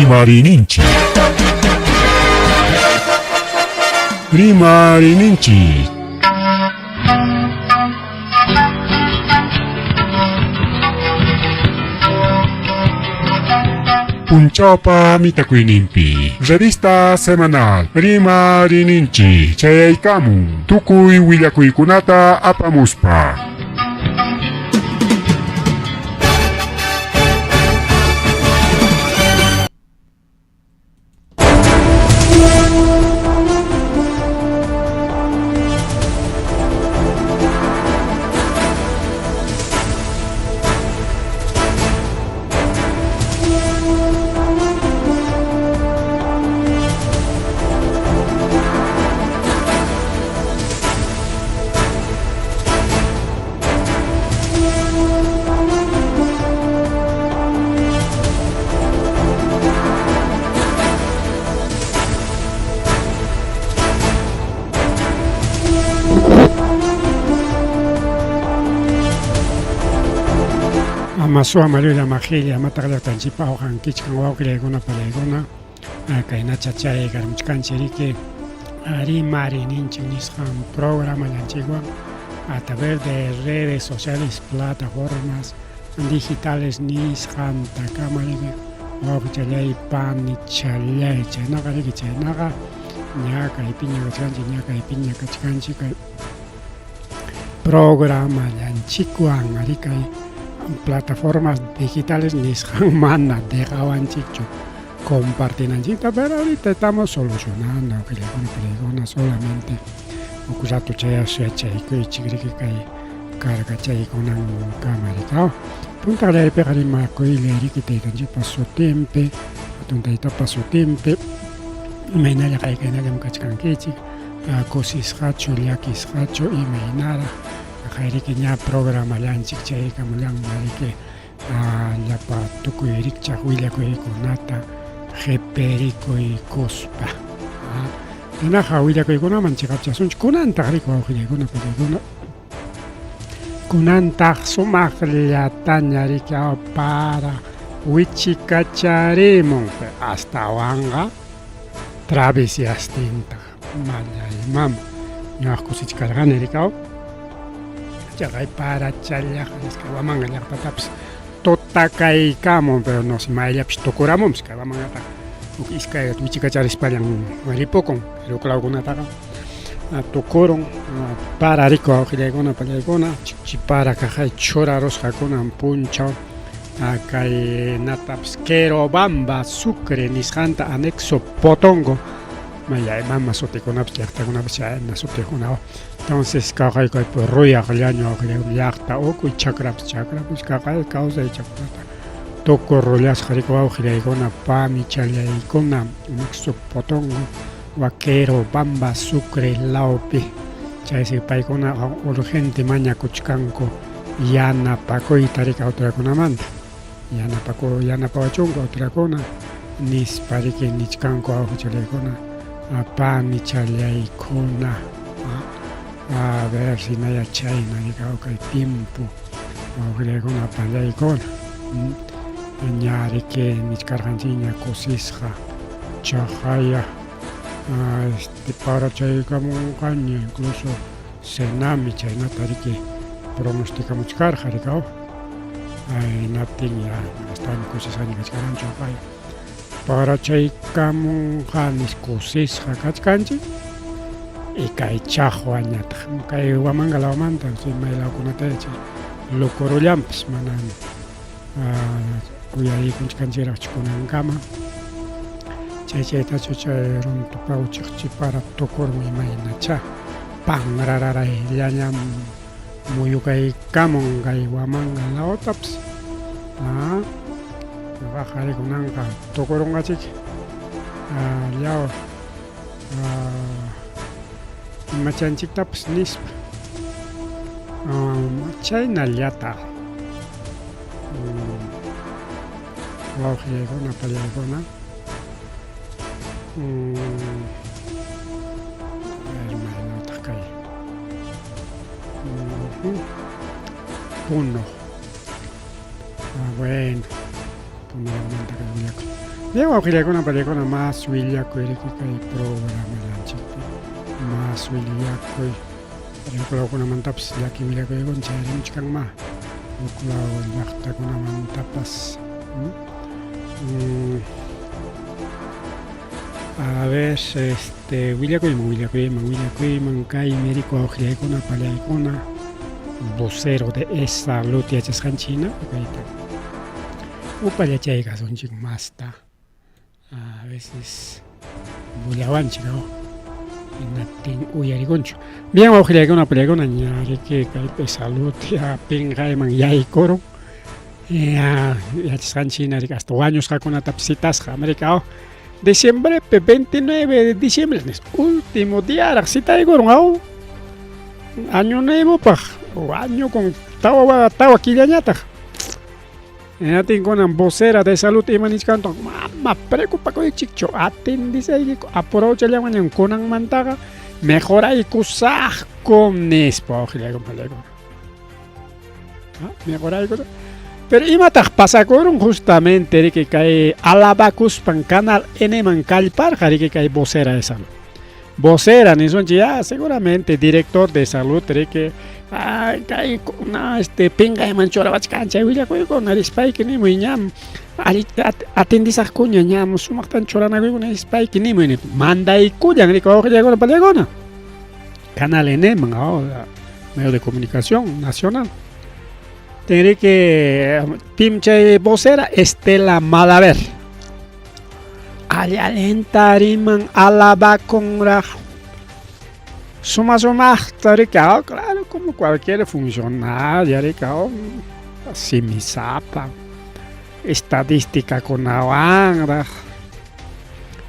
Rimarininchik. Rimarininchik. Punchawpa mitakuyninpi revista semanal Rimarininchik chayaykamun tukuy willakuykunata apamuspa. Amasua María Majilla, amataq llaqtanchikpa awqankichkan wawqillaykuna palaykuna kaynacha chay karmuchkanchik rimarininchik nisqan programallanchikwan a través de redes sociales, plataformas digitales nisqantakama riki wawqichallay panichallay chaynaqa riki chaynaqa ña kaypiña kachkanchik ña kaypiña kachkanchik kay programallanchikwan ari kay plataformas digitales nisqan mana dejawanchikchu compartinanchikta, pero ahorita estamos solucionando qillakuna palaykuna solamente huk rato chayaspa yachaykuychik riki kay cargachaykunankama riki punta qallariypiqa rimakuylla riki taytanchikpa sutinpi hatun taytapa sutinpi imaynalla qaykaynallam kachkankichik kusisqachu llakisqachu imaynaraq qayriki ña programallanchik chaykamullanña riki llapa tukuy rikchaq willakuykunata qhiperikuykuspa. Hinaqa willakuykunaman chiqapchasunchik kunantaq riki wawqillaykuna pachaykuna kunantaq sumaqllataña riki para wichikacharimun astawanqa travesiastintaq mallay mama ñuqaq kusichkarqani rikaw chaqay parachallaqa nisqa Huamanga llaqtatapis tutakaykamun pero no sé mayllapis tukuramunpis kay Huamangataqa huk iskay wichikacharispallan ripukun ruklawkunataqa tukurun para riku wawqillaykuna pallaykuna chikchi para kaqay churarusqakunan punchaw kay natapis Querobamba Sucre nisqanta anexo Potongo maya mama sutikunapis llaqtakunapis chayna sutikunawan entonces kaqay kaypi ruyaqllaña llaqta ukuy chakrapis chakrapis kaqay kawsay chakrata tukurullasqa riki wawqillaykuna pamichallaykuna anexo Potongo Vaquero Bamba Sucre lawpi chaysi paykuna urgente mañakuchkanku yanapakuyta riki autoridadkunamanta yanapaku yanapawachunku autoridadkuna nispa riki nichkanku awqichallaykuna panichallaykuna a ver si naya chayna riki kay tiempo wawqillaykuna pallaykuna ña riki nichkarqanchikña kusisqa chaqaya este parachaykamunqaña incluso Senami chaynata riki pronosticamuchkarqa rikaw hinaptin ya astawan kusisqaña kachkaranchu pay parachaykamunqanis kusisqa kachkanchik y kay chaqwañataq kay Huamanga lawmanta may lawkunata chay lukurullanpas mana uyarikunchkanchikraqchu kunankama chay chaytachu chay runtupaw chiqchi para tukurun imaynachá panrararayllañam muyukaykamun kay Huamanga lawtapas ñuqaqa ari kunanqa tukurunqachik llaw imachanchiktapas nispa chaynallataq wawqillaykuna pallaykuna imaynataq kay Puno. Bueno, Puno lawmanta kay willakuy. Bien, wawqillaykuna, pallaykuna, mas willakuy riki kay programallanchikpi. Mas willakuy. Huklawkunamantapas llaki willakuykuna chayarimuchkanmá. Huklaw llaqtakunamantapas. A ver, este, willakuyman, willakuyman, willakuyman, kay merico wawqillaykuna, pallaykuna, vocero de EsSalud yachasqanchik hina, kayta. Upallachay kasunchik masta. A veces bullawanchik, ¿no? Hinaptin uyarikunchu. Bien, wawqillaykuna, pallaykuna, ña riki kaypi salud ya pinqayman yaykurun. Ya yachasqanchik hina riki hasta wañusqakunatapas citasqa América, oh. Diciembrepi 29 de diciembre nispa último diaraq citaykurun, aw. Año nuevopaq wañukun tawa tawa killañataq. Hinaptin kunan vocera de salud ima nichkanto mama preocupakuychikchu atendisaykiku apurawchallawanñam kunanmantaqa mejoraykusaqku nispa wawqillaykuna pallaykuna. Mejoraykusaq. Pero imataq pasakurun justamente riki kay alabakuspan Canal N man kallparqa riki kay vocera de salud. Vocera nisunchik ya seguramente director de salud riki ay kay na este pinqayman churawachkan chay willakuykuna rispayki nimuy ñam atendisaqkuña ñam sumaqtan churanakuykuna nispayki nimuy nip mandaykullan riki wawqillaykuna pallaykuna. Canal N man medio de comunicación nacional. Tinriki pim chay vocera Estela Malaver. Allallinta riman alabakunraq. Suma sumaqta riki, claro, como cualquier funcionaria riki, simisapa, estadística kunawanraq,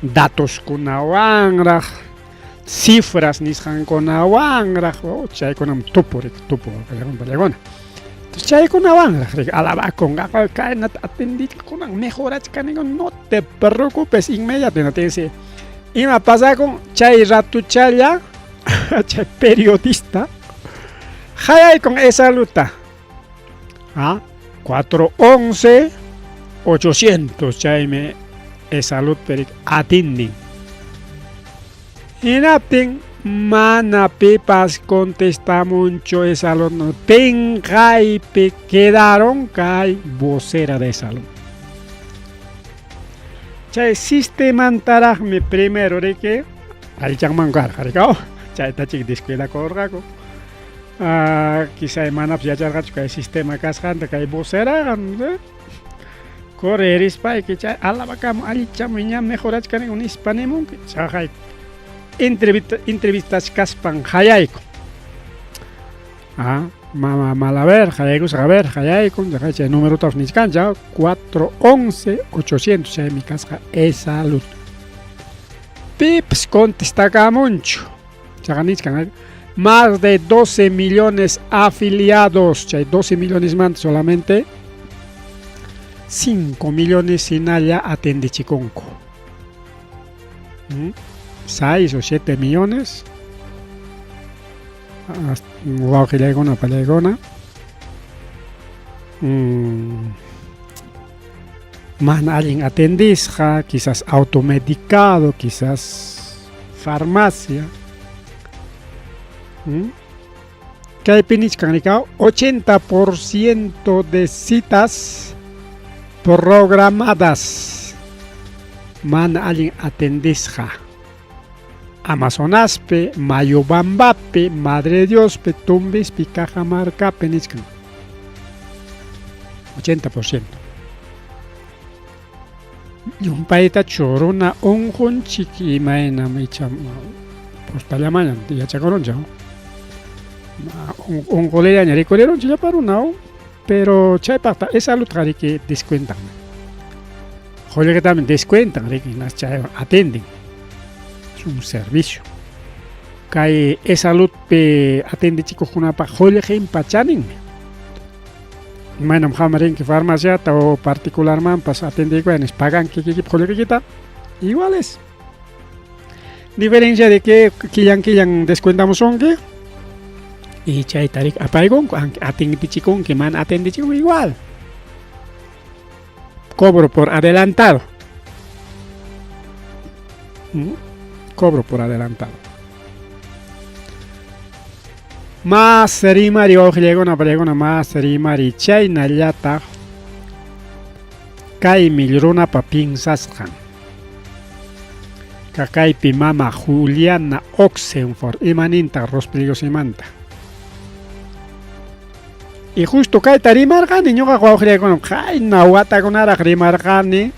datos kunawanraq, cifras nisqankunawanraq, oh, chaykunam tupu riki, tupu pallaykuna. Entonces chaykunawanraq riki alabakun, kaynata atendikunan mejorachkaniku, no te preocupes, inmediato hinaptinsi ima pasakun chay ratuchalla chay periodista hayaykun EsSaludta ah 411 800 chaymi EsSalud atindin. Hinaptin mana pipas contestamunchu EsSalud pinqaypi quedaron kay vocera de salud. Chay sistemantaraqmi primero riki allichanman karqa riki chaytachik descuidakurqaku. Quizá manapas yacharqachu kay sistema kasqanta kay voceraqa corre rispayki chay alabakamuy allichamuy ña mejorachkaniku nispa nimunki chaqay entrevistachkaspan hayaykun. Mama Malaver hayaykusqa a ver hayaykun chay numerotapas nichkanchik 411 800 chaymi kasqa EsSalud. Pipas contestakamunchu chaqa nichkan más de 12 millones afiliados chay 12 millones manta solamente 5 millones hinalla atendichikunku. 6 o 7 millones wawqillaykuna pallaykuna mana allin atendisqa quizás automedicado quizás farmacia. Kaypi nichkan rikaw 80% de citas programadas mana allin atendisqa. Amazonaspi, Mayubambapi, Madre Diospi, Tumbispi, Cajamarcapi nichkan. 80%. Llumpaytachu runa unqunchik imaynam icha postallamañam yachakurunchik unqulillaña rikurirunchik llapa runa pero chaypaqta EsSaludqa riki descuentan. Qullqitami descuentan riki hinaspa chaywan atenden. Es un servicio. Kay EsSaludpi atendichikuqkunapaq qullqinpa chaninmi. Imaynam qam rinki farmaciata o particularmanpas atendikuy nispa paganki kikiykipa qullqiykita igual es. Diferencia de que killan killan descuentamusunki y chayta riki apaykunku atendichikunki mana atendichikunki igual. Cobro por adelantado. Cobro por adelantado. Mas rimari wawqillaykuna pallaykuna mas rimari chaynallataq kaymi runapa piensasqan. Kakaypi mama Juliana Oxenford imanintaq Rospigliosimanta. Y justo kayta rimarqani ñuqa wawqillaykuna qayna watakunaraq rimarqani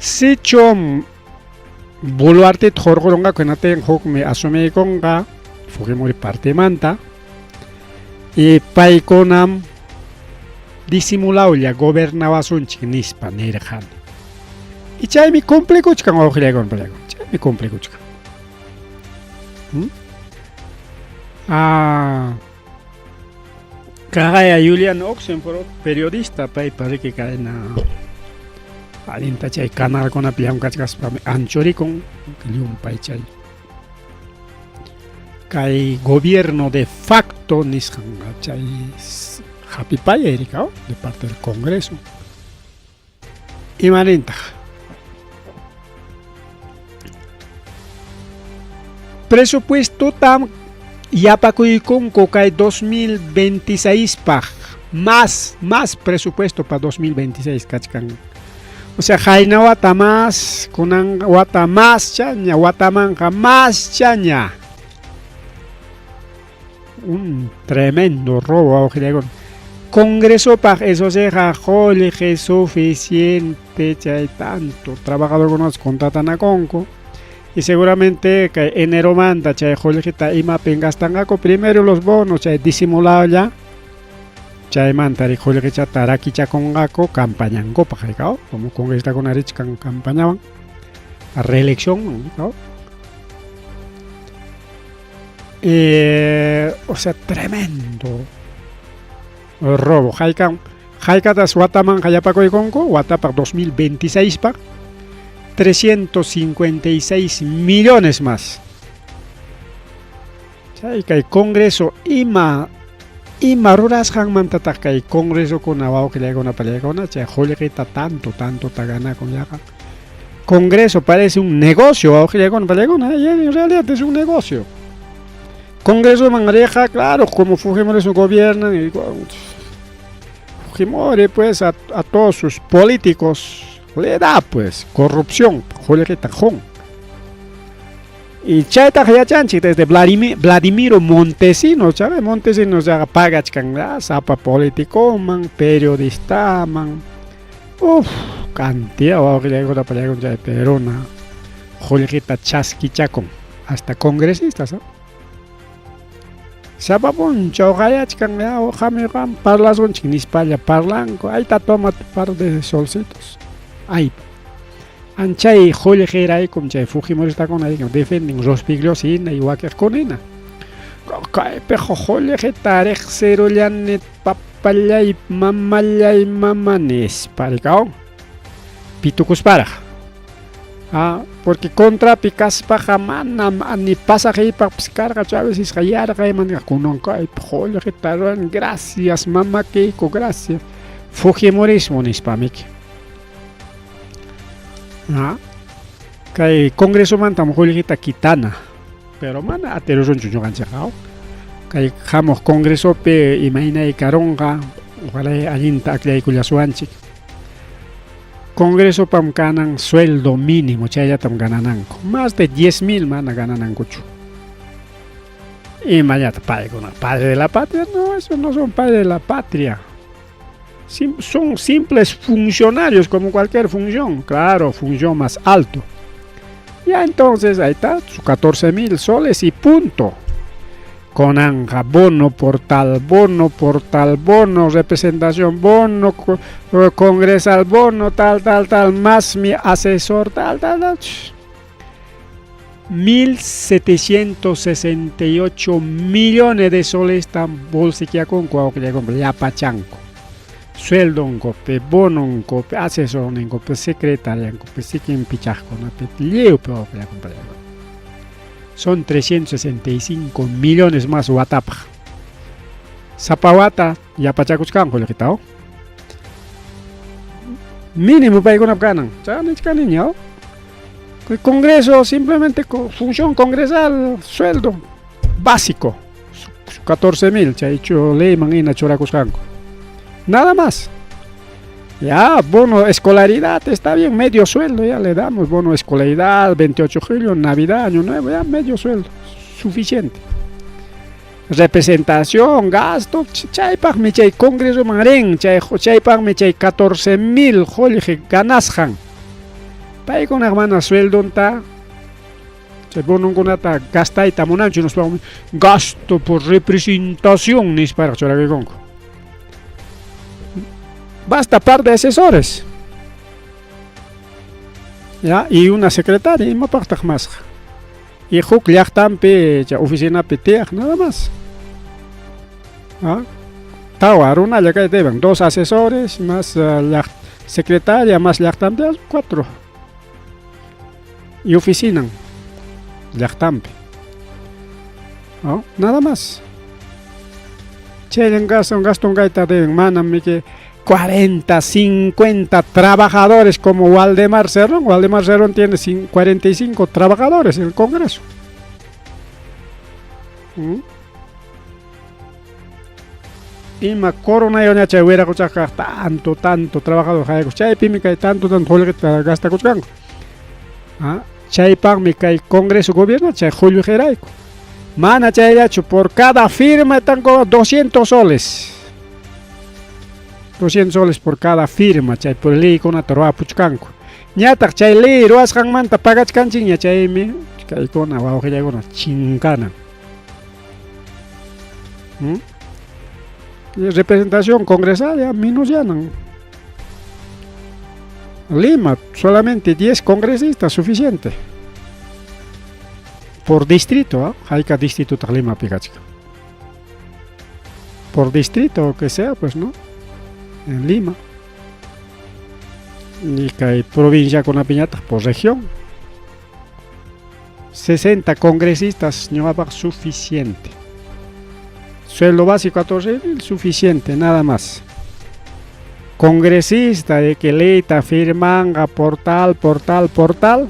sichum Boluarteta hurqurunqaku hinaptin hukmi asumiykunqa Fujimori partimanta y paykunam disimulawlla gobernawasunchik nispa nirqani. Y chaymi cumplikuchkan wawqillaykuna pallaykuna, chaymi cumplikuchkan. ¿Mm? Ah, Kaqaya Julian Oxenford, periodista, paypa riki kayna allinta chay canalkunapi llamkachkaspami anchurikun llumpay chay kay gobierno de facto nisqan chay hapipayay rikaw de parte del Congreso. Imanintaq? Presupuestotam yapakuykunku kay 2026paq más, más presupuesto para 2026 kachkan. O sea, qayna wata más, kunan wata más chaña, watamanqa más chaña. Un tremendo robo wawqillaykuna. Congresopaq eso siqa qullqi suficiente chay tanto trabajadorkunapas contratanakunku y seguramente kay eneromanta chay qullqita imapin gastanqaku primero los bonos chay disimuladolla chaymanta ri qullqichata rakichakunqaku campañankupaq rikaw como congresistakuna richkan campañawan reelección rikaw. O sea, tremendo robo. Haykan, haykatas watamanqa yapakuykunku, watapaq 2026paq 356 millones más. Chay kay Congreso ima ima rurasqanmantataq kay Congresokuna wawqillaykuna pallaykuna chay qullqita tanto tanto ganakun yaqa. Congreso parece un negocio, wawqillaykuna pallaykuna, y en realidad es un negocio. Congresoman riqa, claro, como Fujimori gobiernan, y Fujimori pues a todos sus políticos le da pues corrupción, qullqita qun. Y chaytaqa yachanchik desde Vladimiro Montesinos, ¿sabes? Montesinos ya pagachkan sapa políticoman, periodistaman. Uf, cantidad wawqillaykuna pallaykuna chay Peruna qullqita chaskichakun hasta congresistas, ¿no? Sapa punchaw qayachkan ya hamuy qam parlasunchik nispalla parlanku, ayta toma tu par de solcitos. Ay, anchay qullqiraykum chay fujimoristakuna defenden Rospigliosi hina y wakiqkuna hina. Kaypiqa qullqita riqsirullani papallay mamallay mama nispa rikaw pitukusparaq. Ah, porque contrapi kaspaqa manam ni pasaqiypaqpas karqachu a veces yarqayman kunan kaypi qullqita ruran gracias mamakiyku gracias fujimorismo nispamiki. Ah, kay congresomantam qullqita kitana pero mana atirusunchu ñuqanchikqa kay hamuq congresopi imaynay karunqa ojalá allinta akllaykullasuwanchik. Congresopam kanan sueldo mínimo chayllatam ganananku más de 10 mil mana gananankuchu. Imallata paykuna padre de la patria, no, esos no son padre de la patria. Son simples funcionarios como cualquier función, claro, función más alto. Ya entonces ahí está, sus 14 mil soles y punto. Conanja, bono por tal, bono por tal, bono, representación, bono, congresal, bono, tal, tal, tal, más mi asesor, tal, tal, tal. 1.768 millones de soles están bolsiquiakunku, llapachanku. Sueldonkupi, bononkupi, asesorninkupi, secretariankupi, sikinpichaqkunapi, lliwpi wawqillakunpa. Son 365 millones más watapaq. Sapa wata yapachakuchkanku qullqita. Mínimo paykunap kanan. Chanichkaniña. El Congreso simplemente función congresal, sueldo básico, su 14 mil, chaychu leyman hina churakusqanku. Nada más. Ya, bono escolaridad, está bien, medio sueldo, ya le damos bono escolaridad, 28 de julio, Navidad, Año Nuevo, ya medio sueldo, suficiente. Representación, gasto, chaypaqmi chay congresoman rin, chaypaqmi chay 14 mil qullqi ganasqan. Paykunaq mana sueldonta, chay bononkunata gastayta munanchu, nispa gasto por representación nisparaq churakuykunku. Basta par de asesores. Ya, y una secretaria, imapaqtaq masqa. Y huk llaqtanpi, chay oficinapi tiyaq, nada más. ¿Ah? Tawa runalla kay deben, 2 asesores, más secretaria, más llaqtanpi, 4. Y oficina, llaqtanpi. ¿No? Nada más. Chayllan gasto, gasto kayta deben, manam que 40, 50 trabajadores como Waldemar Cerrón. Waldemar Cerrón tiene 45 trabajadores en el Congreso. Ima corona yoña chay wiraquchaqqa tanto, tanto trabajador haykus. Chaypimi kay tanto, tanto qullqita gastakuchkanku. ¿Ah? Chaypaqmi kay Congreso gobierno chay qullqirayku. Mana chayllachu, por cada firma están cobrando 200 soles. 200 soles por cada firma, chay por ley kunata ruwapuchkanku. Ñataq chay ley ruwasqanmanta pagachkanchikña, chaymi kaykuna wawqillaykuna chinkana. Y representación congresal ya menos llanan. Lima, solamente 10 congresistas, suficiente. Por distrito, ¿eh? Hayka distrito taq Lima pikachka. Por distrito o que sea, pues no. En Lima. Y kay provincia con piñata por región. 60 congresistas, ñuqapaq suficiente. Sueldo básico 14.000, suficiente, nada más. Congresista de que leyta firmanga por tal, por tal, por tal,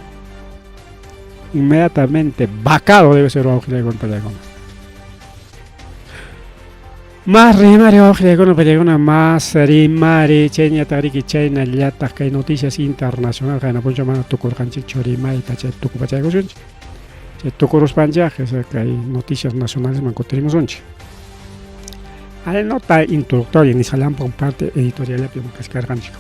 inmediatamente vacado debe ser wawqillaykuna. Más rimari wawqillaykuna pallaykuna, más rimari chayñatariki chaynallataq kay noticias internacional qayna punchaw mana tukurqanchikchu rimayta chay tukupachaykusunchik. Chay tukuruspanchik kay noticias nacionales man kutirimusunchik. Al nota introductoria nisqallanpaq parte editorial kachkarqanchik.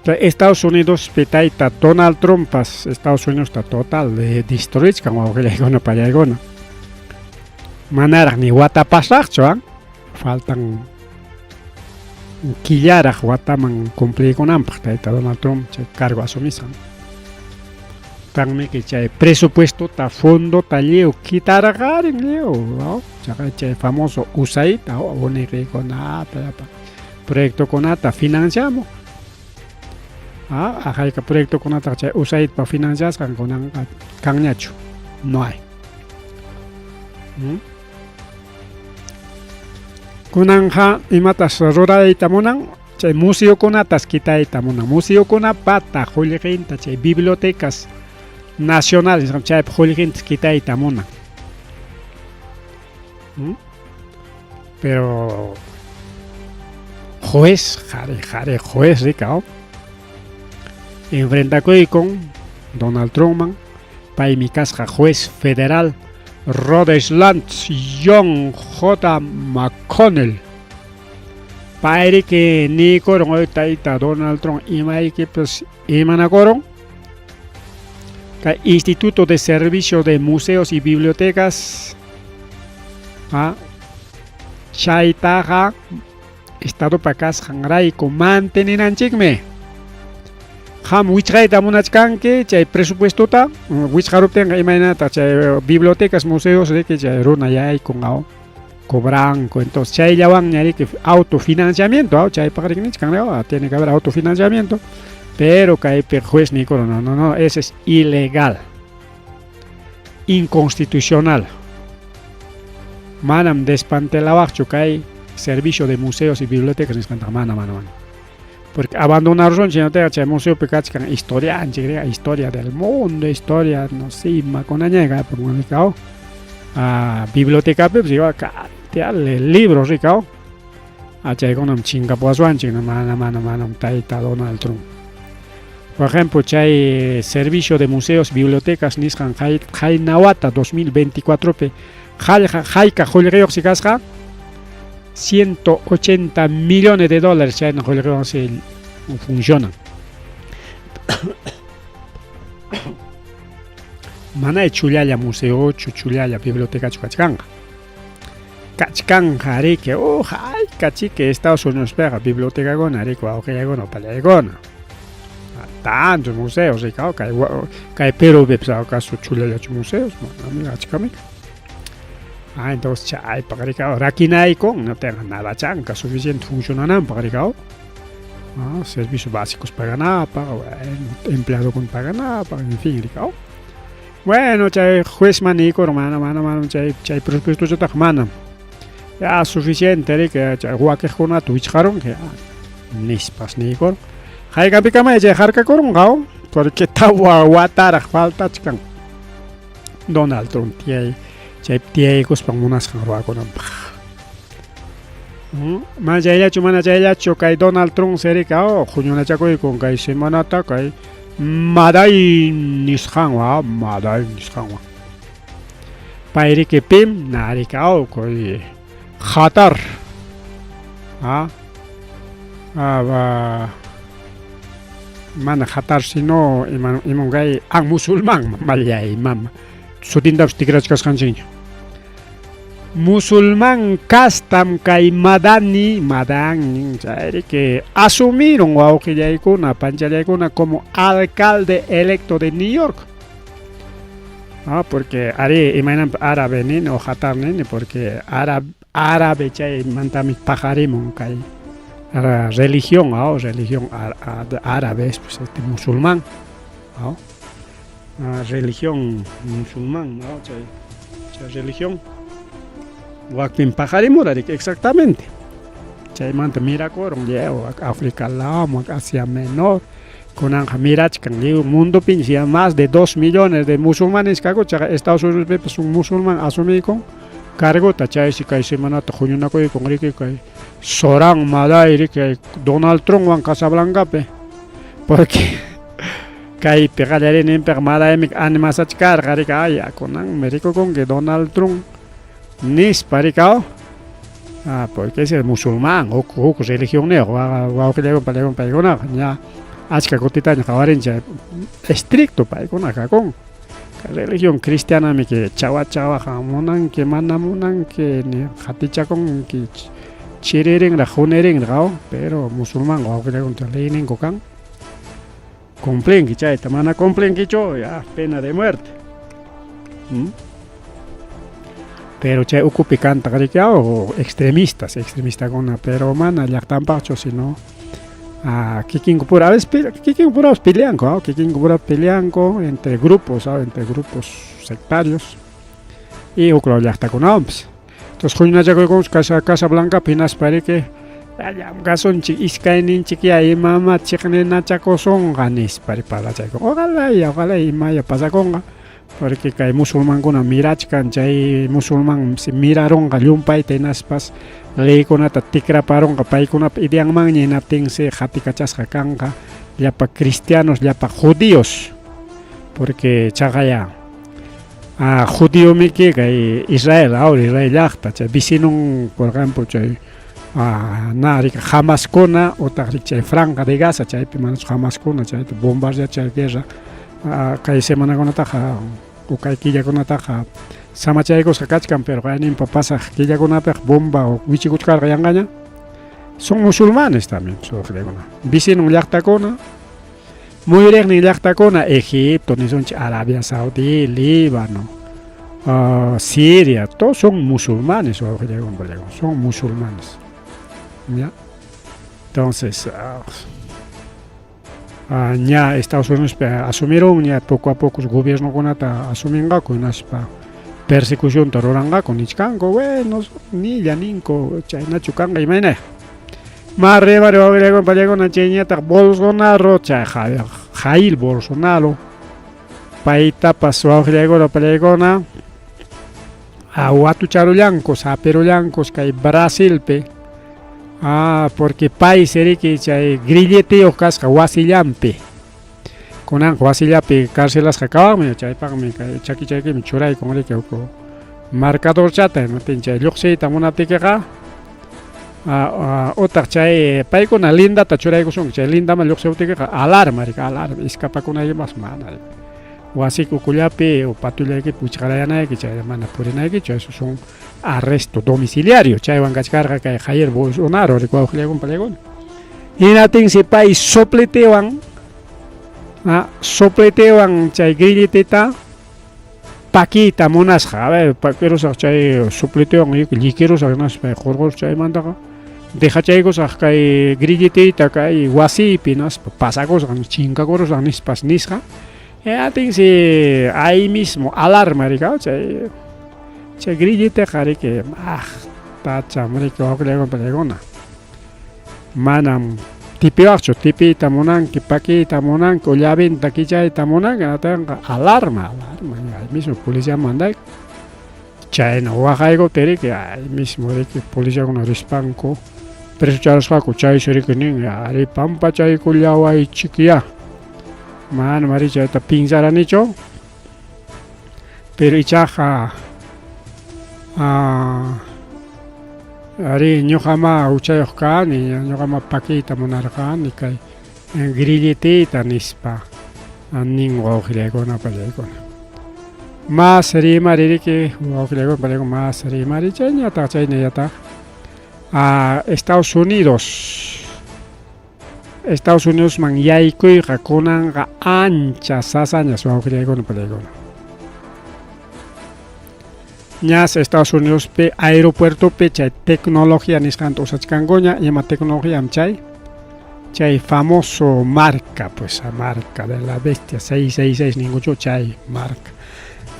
Estados Unidos pitayta Donald Trump Estados Unidos está total de destruichkan wawqillaykuna pallaykuna. Manaraq ni watapasaqchu, ¿ah? Faltan killaraq wataman cumpliykunanpaq tayta Donald Trump chay cargo asumisqan. Tanmi que chay presupuesto ta fondo ta lliw quitarqarin lliw, ¿no? Chay famoso USAID, uniqiykunata proyectokunata financiamos. Ah, ajayka proyectokunata chay USAID pa financiasqan kunanqa kanñachu. No hay. Kunanja imatas rurayta munan chay museokunatas kitayta munan. Museokunapata qullqinta chay bibliotecas nacionales chaypa qullqintas kitayta munan. Pero juez, jare, jare, juez rica, ¿no? Enfrentakuy con Donald Trump, paymi kasqa juez federal Rhode Island John J. McConnell. Payriki niykurun tayta Donald Trump imaykipas imanakurun. Kay Instituto de Servicio de Museos y Bibliotecas chaytaqa Estadopa kasqanrayku manteninanchikmi. Qam wichqayta munachkanki chay presupuestota wichqaruptinqa imaynata chay bibliotecas museos riki chay runa yaykun cobranku, entonces chayllawanña riki autofinanciamiento, chaypaq riki nichkan, tiene que haber autofinanciamiento, pero kaypi juez niykurun no, no, no, ese es ilegal, inconstitucional. Manam desmantelawaqchu kay servicio de museos y bibliotecas nisqantaqa, mana, mana, mana. Porque abandonarusunchik hinaptinqa chay museopi kachkan historianchik, historia del mundo, historia no sé imakunaña kaypi ah, bibliotecapipas igual cantidad de libros rikao. Ah, chaykunam chinkapuwaswanchik, mana mana manam tayta Donald Trump. Por ejemplo, chay servicio de museos, bibliotecas nisqan qayna wata 2024pi hayka qullqiyuqsi kasqa 180 millones de dólares chayna qullqiwansi funcionan. Manay chullalla museochu, chullalla bibliotecachu kachkanqa. Kachkanqa riki, oh, hayka chiki Estados Unidospiqa bibliotecakuna riki wawqillaykuna upallaykuna. Tantos museos riki, kay kay Perupipas acaso chullallachu museos, manami achkami. Ah, entonces chaypaq riki rakinaykun, niptinqa nada chanka suficiente funcionananpaq riki. Ah, servicios básicos paganapaq, bueno, empleadokuna paganapaq, en fin, riki. Bueno, chay juezman niykurun, mana, mana, mana, chay chay presupuestochataqa manam. Ya suficiente riki, chay wakiqkunata wichqarunki, nispas niykurun. Haykapikamaya chay harkakurunqa, porque tawa wataraq faltachkan Donald Trump tiyay chaypi tiyaykuspan munasqan ruwakunanpaq. Mana chayllachu, mana chayllachu, kay Donald Trump serika huñunachakuykun kay semanata kay Maday nisqanwan, Maday nisqanwan. Payriki pim narika kay Qatar. Ah, ah, mana Qatar sino imungay an musulmán mallay mama. Sutintapas tikrachkasqanchikña. Musulmán castam kay Madani, Madani, chayriki asumirun wawqillaykuna, panchallaykuna como alcalde electo de New York. Ah, porque ari imaynanpi árabe nini o Qatar nini porque árabe árabe chaymantami paqarimun kay religión, ah, religión árabe es pues este musulmán, ah, religión musulmán, ah, chay chay religión wakpim paqarimura riki exactamente. Chaymanta mirakurun lliw África lawman, Asia Menor, kunanqa mirachkan lliw mundopiña ya más de 2 millones de musulmanes kanku, chaqa Estados Unidospipas un musulmán asumiykun cargota, chaysi kay semanata huñunakuykun riki kay Zohran Mamdani riki Donald Trumpwan Casablancapi, porque kaypi qallariyninpiqa Mamdanimi animasachkarqa riki, ay kunanmi rikukunki Donald Trump nispa riki, ah, porque ese es musulmán, huk huk religionniyuq wawqillaykuna pallaykuna paykunaqa ña achka kutitaña qawarinchik estricto paykuna kakun. Religión cristianamiki chawa chawaqa munanki mana munanki ni qatichakunki chiririnraq hunirinraq, pero musulmán wawqillaykuna leyninku kan cumplinki chayta, mana cumplinkichu ya pena de muerte. Pero chay ukupi kantaq riki extremistas, extremistakuna, pero mana llaqtanpaqchu sino kikinkupura a veces kikinkupurapas peleanku, kikinkupura peleanku entre grupos, entre grupos sectarios y huk law llaqtakunawanpas. Entonces huñunachakuykunchik Casa Casa Blancapi hinaspa riki llamkasunchik iskayninchik ya imama chiqninachakusunqa nispa parlachaykun. Ojalá ya ojalá imaya pasakunqa porque kay musulmankuna mirachkan chay musulman mirarunqa llumpayta hinaspas leykunata tikraparunqa paykunapa ideanmanña hinaptinsi qatikachasqa kanqa llapa cristianos, llapa judíos, porque chaqaya judiomiki kay Israel, Israel llaqta chay vecinon, por ejemplo, chay na riki Hamaskuna utaq chay Franja de Gaza, chaypi manachu Hamaskuna chayta bombardea chay guerra kay semanakunataqa o kay killakunataqa samachaykusqa kachkan, pero qayninpa pasaq killakunapiqa bomba wichikuchkarqa yanqaña. Son musulmanes también, vecinon llaqtakuna, muyuriqnin llaqtakuna, Egipto nisunchik, Arabia Saudí, Líbano, Siria, todos son musulmanes, son musulmanes. ¿Ya? Entonces, ña Estados Unidos asumiron, ña poco a poco gobiernokunata asuminqaku hinaspa persecucionta ruranqaku nichkanku, bueno, nilla ninku chaynachu kanqa imayna. Marrimari wawqillaykuna pallaykuna chayñataq Bolsonaro chay Jair Bolsonaro paytapas wawqillaykuna pallaykuna watucharullankos hapirullankos kay Brasilpi ah porque pay siriki chay grilleteyuq kasqa wasillanpi kunanqa wasillapi carcelasqa kawanmi chaypaqmi kay chakichaykimi churaykun riki huk marcadorchata hinaptin chay lluqsiyta munaptikiqa utaq chay paykuna lindata churaykusunki chay lindaman lluqsiptikiqa alarma riki alarma escapakunaykipas mana riki wasiyki ukullapi o patullaykipi wichqarayanayki chay mana purinaykichu eso son arresto domiciliario chaywan kachkarqa kay Jair Bolsonaro riki wawqillaykuna pallaykuna hinaptinsi pay sopletewan sopletewan chay grilleteta pakiyta munasqa a ver pakirusaq chay sopletewan llikirusaq hinaspa qurqurusaq chaymantaqa dejachaykusaq kay grilleteyta kay wasiypi hinaspa pasakusaq chinkakurusaq nispas nisqa hinaptinsi ahí mismo alarma riki chay chay grilleteqa riki maqtacham riki wawqillaykuna pallaykuna manam tipiwaqchu tipiyta munanki pakiyta munanki o llaventa kichayta munanki hinaptinqa alarma alarma ahí mismo policiaman mandayku chayna waqaykuptin riki ahí mismo riki policiakuna rispanku presocharusqaku chaysi riki nin ari pampachaykullawaychikyá manam ari chayta pinsaranichu pero ichaqa ari ñuqamá huchayuq kani ñuqamá pakiyta munarqani kay grilleteyta nispa nin wawqillaykuna pallaykuna mas rimari riki wawqillaykuna pallaykuna mas rimari chayñataq chaynallataq Estados Unidos Estados Unidosman yaykuyqa kunanqa ancha sasañas wawqillaykuna pallaykuna. Ñas Estados Unidospi aeropuertopi chay tecnología nisqanta usachkankuña, ima tecnologíam chay? Chay famoso marca, pues marca de la bestia 666 ninguchu chay marca.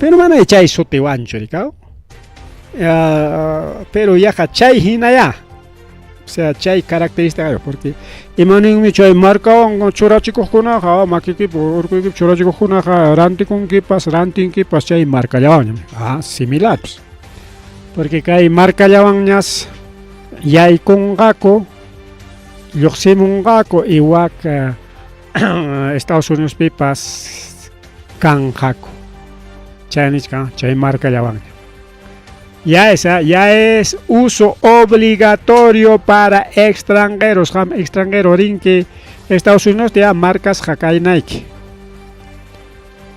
Pero mana chay sutiwanchu rikaw. Pero yaqa chay hinayá. O sea, chay característica porque imaninmi chay marcawan churachikuqkunaqa makiykipi urkuykipi churachikuqkunaqa rantikunkipas rantinkipas chay marcallawanñam similar pues. Porque kay marcallawanñas yaykunqaku lluqsimunqaku y wak Estados Unidospipas kanqaku chay nichkan chay marcallawanña. Ya es, ya es uso obligatorio para extranjeros. Qam extranjero rinki Estados Unidos ya marcasqa kaynayki.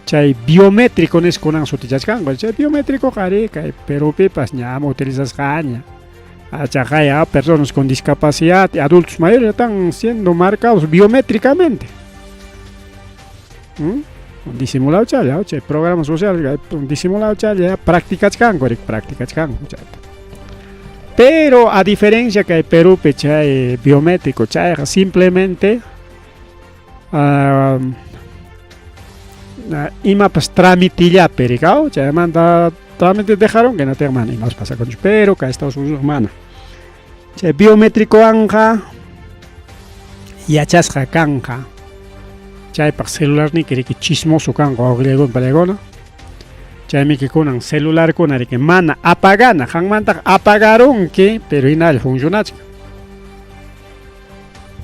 Chay biométrico niskunan sutichachkanku. Chay biométrico qari kay Perupipas ñam utilizasqaña. Achaqaya personas con discapacidad y adultos mayores están siendo marcados biométricamente. Disimulado challa, chay programa social disimulado challa practicachkanku, practicachkanku chayta. Pero a diferencia que hay Perú chay biométrico, chayqa simplemente imapas tramitillapi rikaw, chaymanta trámite dejaron que no tengan mana imapas pasakunchu, pero kay Estados Unidos mana. Chay biométricowanqa yachasqa kanqa. Chaypaq celularniyki riki chismoso kanqa wawqillaykuna pallaykuna. Chaymi kunan celularkuna riki mana apagana, qanmantaqa apagarunki, pero hinalla funcionachkan.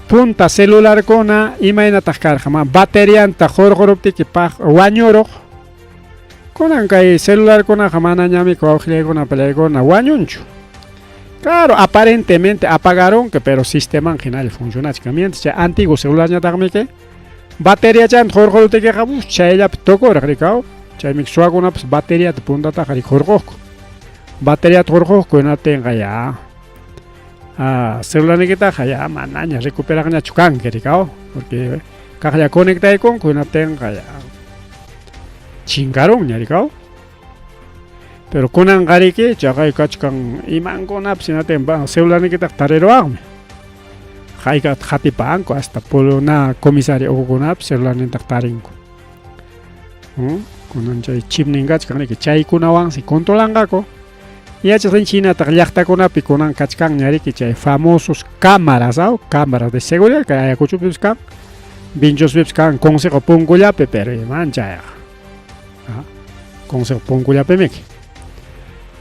Punta celularkuna imaynataq karqa, ma baterianta hurquruptiki paq wañuruq. Kunan kay celularkunaqa manañami wawqillaykuna pallaykuna wañunchu. Claro, aparentemente apagarunki, pero sisteman hinalla funcionachkan. Mientras chay antiguo celularñataqmi que bateriachanta hurquruptikiqa chayllapi tukuraq rikaw. Chaymi suwakunapas bateriata puntataqa riki hurquqku. Bateriata hurquqku hinaptinqa ya celularniykitaqa ya manaña recuperaqñachu kanki rikaw, porque kaqlla conectaykunku hinaptinqa ya chinkarunña rikaw. Pero kunanqa riki chaqay kachkan imankunapas hinaptin celularniykitaqa tariruwaqmi. Hayk'ataq qatipanku hasta na comisaria ukukunapas celularnintaqa tarinku. Kunan chay chipnin kachkan riki chaykunawansi controlanqaku. Yachasqanchik hinataq llaqtakunapi kunan kachkanña riki chay famosos cámaras, aw? Cámaras de seguridad kay Ayacuchopipis kan, Vinchospipis kan, consejo punkullapi, pero iman chayqa. Ah, consejo punkullapimiki.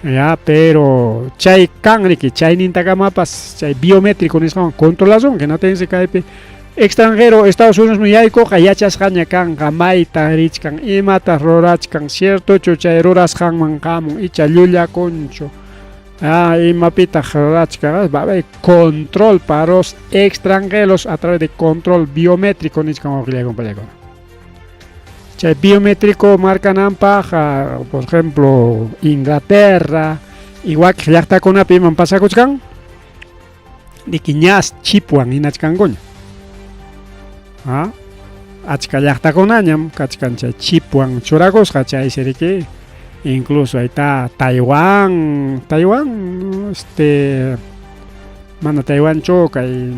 Ya, pero chay kan riki, chaynintakamapas chay biométrico nisqanwan controlasunki, natinsi kaypi extranjero Estados Unidosman yaykuqqa yachasqaña kanqa mayta richkan, imata rurachkan, ciertochu chay rurasqanman qamun icha llullakunchu. Ah, imapitaq rurachkan, va a haber control para los extranjeros a través de control biométrico nichkan wawqillaykuna pallaykuna. Chay biométrico marcananpaq, por ejemplo, Inglaterra y wakiq llaqtakunapi iman pasakuchkan, diki ñas chipwan hinachkankuña. Ah, achka llaqtakunañam kachkan chay chipwan churakusqa, chaysi riki incluso ahí está Taiwán, Taiwán, mana Taiwanchu kay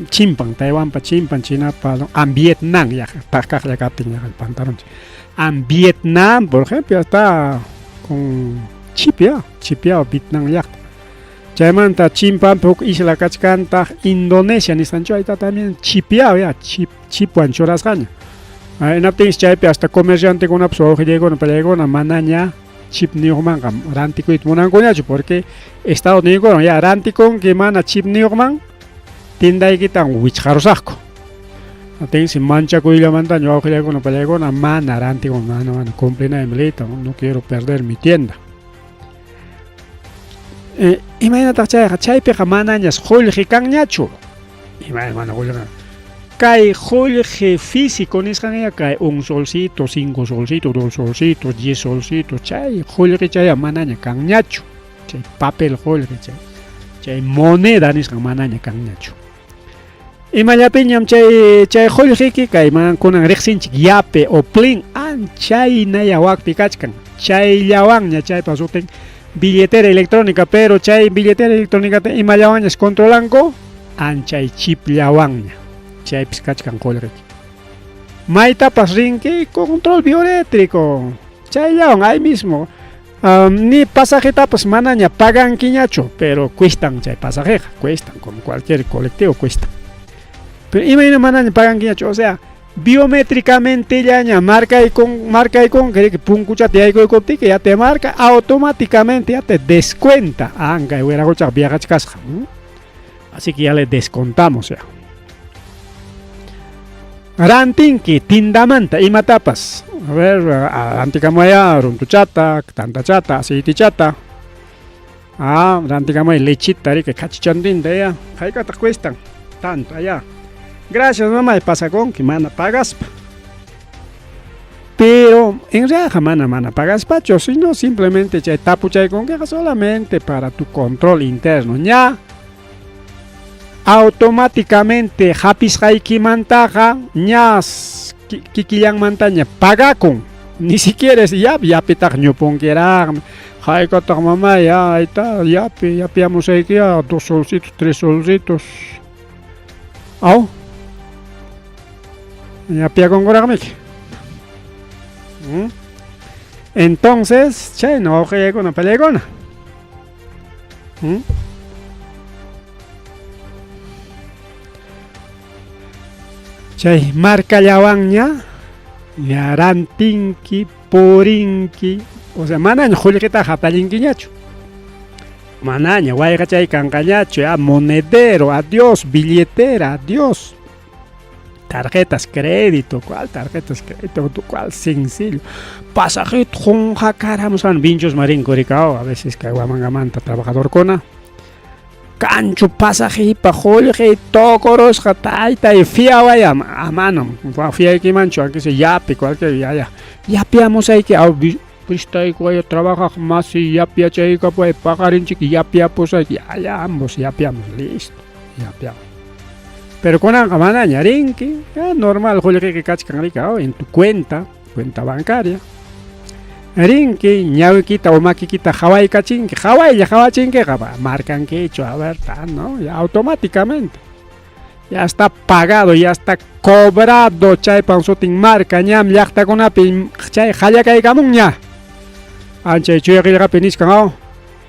chimpan, Taiwanpa chimpan, Chinapa, a Vietnam, ya, kaqlla kaptin ya pantalonchik. A Vietnam, por ejemplo, ya está con chip ya, chipiao Vietnam llaqta. Chaymanta chimpanpi huk isla kachkantaq Indonesia nisqanchu, ahí está también chipiao ya, chip, chipwan churasqaña. Hinaptinsi chaypi hasta comerciantekunapas wawqillaykuna pallaykuna manaña chip niyuqmanqa rantikuyta munankuñachu, porque Estado niykuran ya rantikunki mana chip niyuqman tiendaykitan wichqarusaqku. Tinsi manchakuyllamantaña wawqillaykuna pallaykuna mana rantikun, mana mana cumplinaymi leyta, no quiero perder mi tienda. Imaynataq chayqa? Chaypiqa manañas qullqi kanñachu. Imayna mana qullqi? Kay qullqi físico nisqan ya kay un solcito, 5 solcitos, 2 solcitos, 10 solcitos, chay qullqi chaya manaña kanñachu. Chay papel qullqi chay. Chay moneda nisqan manaña kanñachu. Imallapiñam chay chay qullqiki kay kunan riqsinchik yape o plin anchaynaya wakpi kachkan. Chayllawanña chaypa sutin billetera electrónica, pero chay billetera electrónica imallawanñas controlanku anchay chipllawanña. Chaypis kachkan qullqiki. Maytapas rinki control biométrico. Chayllawan ahí mismo. Ni pasajetapas manaña pagankiñachu, pero cuestan chay pasajeqa, cuestan como cualquier colectivo cuesta. Pero imayna manaña pagankiñachu, o sea, biométricamente llaña marcaykun que punkuchata yaykuykuptiki ya te marca automáticamente, ya te descuenta. Ankay wiraquchaqa viajachkasqa. Así que ya le descontamos ya. Rantinki tindamanta imatapas. A ver, rantikamaya runtuchata, tantachata, aceitichata. Ah, rantikamaya lechita, riki kachichantinta ya. Hayk'ataq cuestan? Tanto allá. Gracias mamá, pasakunki mana pagaspa. Pero en realidad mana mana pagaspachu, sino simplemente chay tapuchaykunkiqa solamente para tu control interno. Ña automáticamente hapisqaykimantaqa ñas kikillanmantaña pagakun. Ni siquiera es ya yapitaq ñupunkiraqmi. Hayk'ataq mamá ya ahí está, yapi, yapiamusayki ya 2 solcitos, 3 solcitos. Aw. Yapiakunkuraqmiki. Entonces, chayna wawqillaykuna pallaykuna. Chay markallawanña ña rantinki, purinki, o sea, manaña qullqitaqa hatallinkiñachu. Manaña wayqachay kanqañachu, ya monedero, adiós, billetera, adiós. Tarjetas crédito, ¿cuál tarjetas crédito? ¿Cuál sencillo? Pasajito, qunqakaramusqan Vinchos Marín Curicao, a veces kay Huamangamanta trabajadorkuna. Kanchu pasajipa qullqi tukurusqa taytay fiawaya amanam fiaykimanchu aunque sea yapi cualquier ya ya yapiamusayki aw pristayku aya trabajaq masi yapiachaykapuay paqarinchik yapiapusayki ya ya ambos yapiamos listo yapiamos. Pero kunanqa manaña rinki ya normal qullqiyki kachkan riki aw en tu cuenta bancaria. Rinki ñawikita o makikita hawaykachinki, hawaylla hawachinkiqa markankichu, a ver, no, ya automáticamente. Ya está pagado, ya está cobrado chaypan sutin marca ñam llaqtakunapi chay hallakaykamunña. Anchay chuya qillqapi nichkan aw.